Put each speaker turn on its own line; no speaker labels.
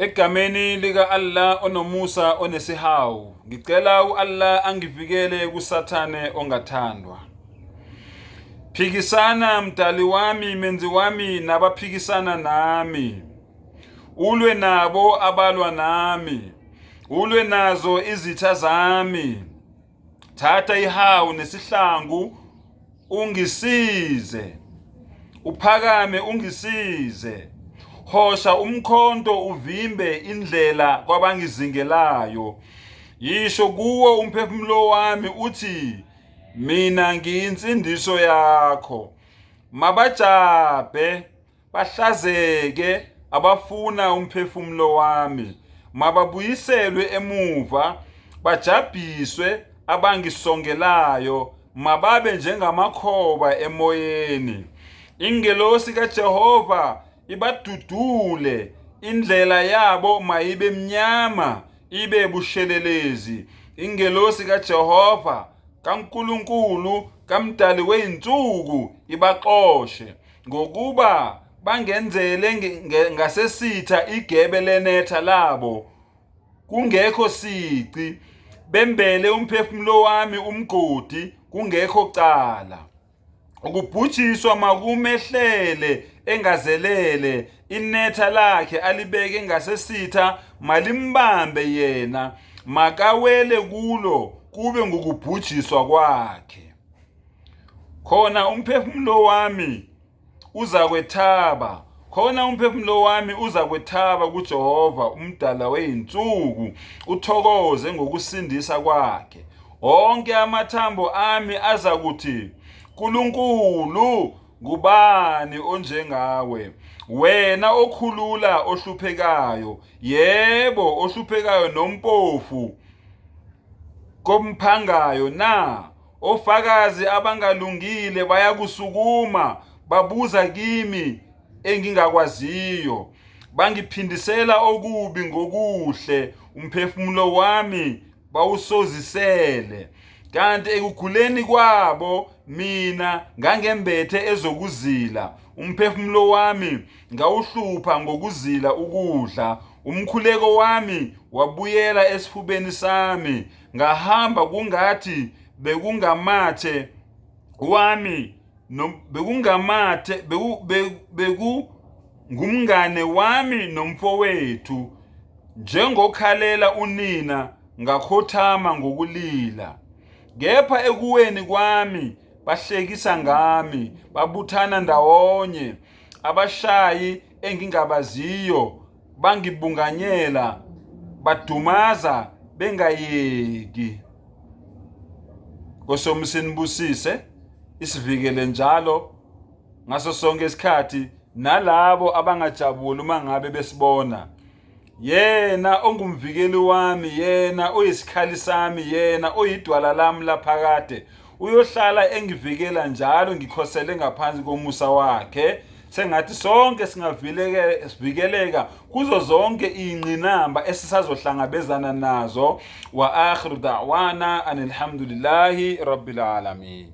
Egameni lika Allah onomusa onesihawu, ngicela u-Allah angivikele kuSathane ongathandwa. Phikisana mdali wami, menzi wami nabaphikisana nami. Ulwe nabo abalwa nami. Ulwe nazo izitha zami. Thatha ihawu nesihlangu ungisize. Uphakame ungisize. Hosha umkhonto uvimbe indlela kwabangizingelayo. Yisho kuwo umphefumulo wami uthi mina ngiyinsindiso yakho. Mabajabhe bahlazeke abafuna umphefumulo wami mababuyiselwe emuva bajabhiswe abangisongelayo mababe njengamakhoba emoyeni ingelosi kaJehova ibadudule indlela yabo mayibe mnyama ibe bushelelezi ingelosi kaJehova kaNkulunkulu kamdali weyinsuku ibaxoshe ngokuba bangenzele ngasesitha igebe lenetha labo kungekho sici bembele umphefumulo wami umgodi kungekho cala ukubhujiswa makumehlele engazelele inetha lakhe alibeke ngasesitha malimbambe yena makawele kulo kube ngukubhujiswa kwakhe Khona umphefumulo wami uzakwethaba, khona umphefumulo wami uzakwethaba kuJehova umdala wezinsuku, uthokoze ngokusindisa kwakhe. Onke amathambo ami azakuthi, Nkulunkulu, ngubani onjengawe? Wena okhulula ohluphekayo, yebo, ohluphekayo nompofu komphangayo na? Ofakazi abangalungile bayakusukuma babuza kimi engingakwaziyo. Bangiphindisela okubi ngokuhle, umphefumulo wami bawusozisele. Kanti ekuguleni kwabo mina ngangembethe ezokuzila, umphefumulo wami ngawuhlupha ngokuzila ukudla. Umkhuleko wami wabuyela esifubeni sami, ngahamba kungathi bekungamathe wami bekungamathe bekungumngane wami nomfowethu njengokhalela unina ngakhothama ngokulila kepha ekuweni kwami bahlekisa ngami babuthana ndawonye abashayi engingabaziyo bangibunganyela badumaza bengayeki Nkosi sinibusise isivikele njalo ngaso sonke isikhathi nalabo abangajabuli uma ngabe besibona yena ongumvikeli wami yena oyisikhali sami yena oyidwala lami laphakade uyohlala engivikela njalo ngikhosele ngaphansi komusa wakhe sengathi sonke singavikeleka kuzo zonke iy'ngqinamba esisazohlangabezana nazo wa akhiru da'wana anilhamdulillahi rabbil alamin.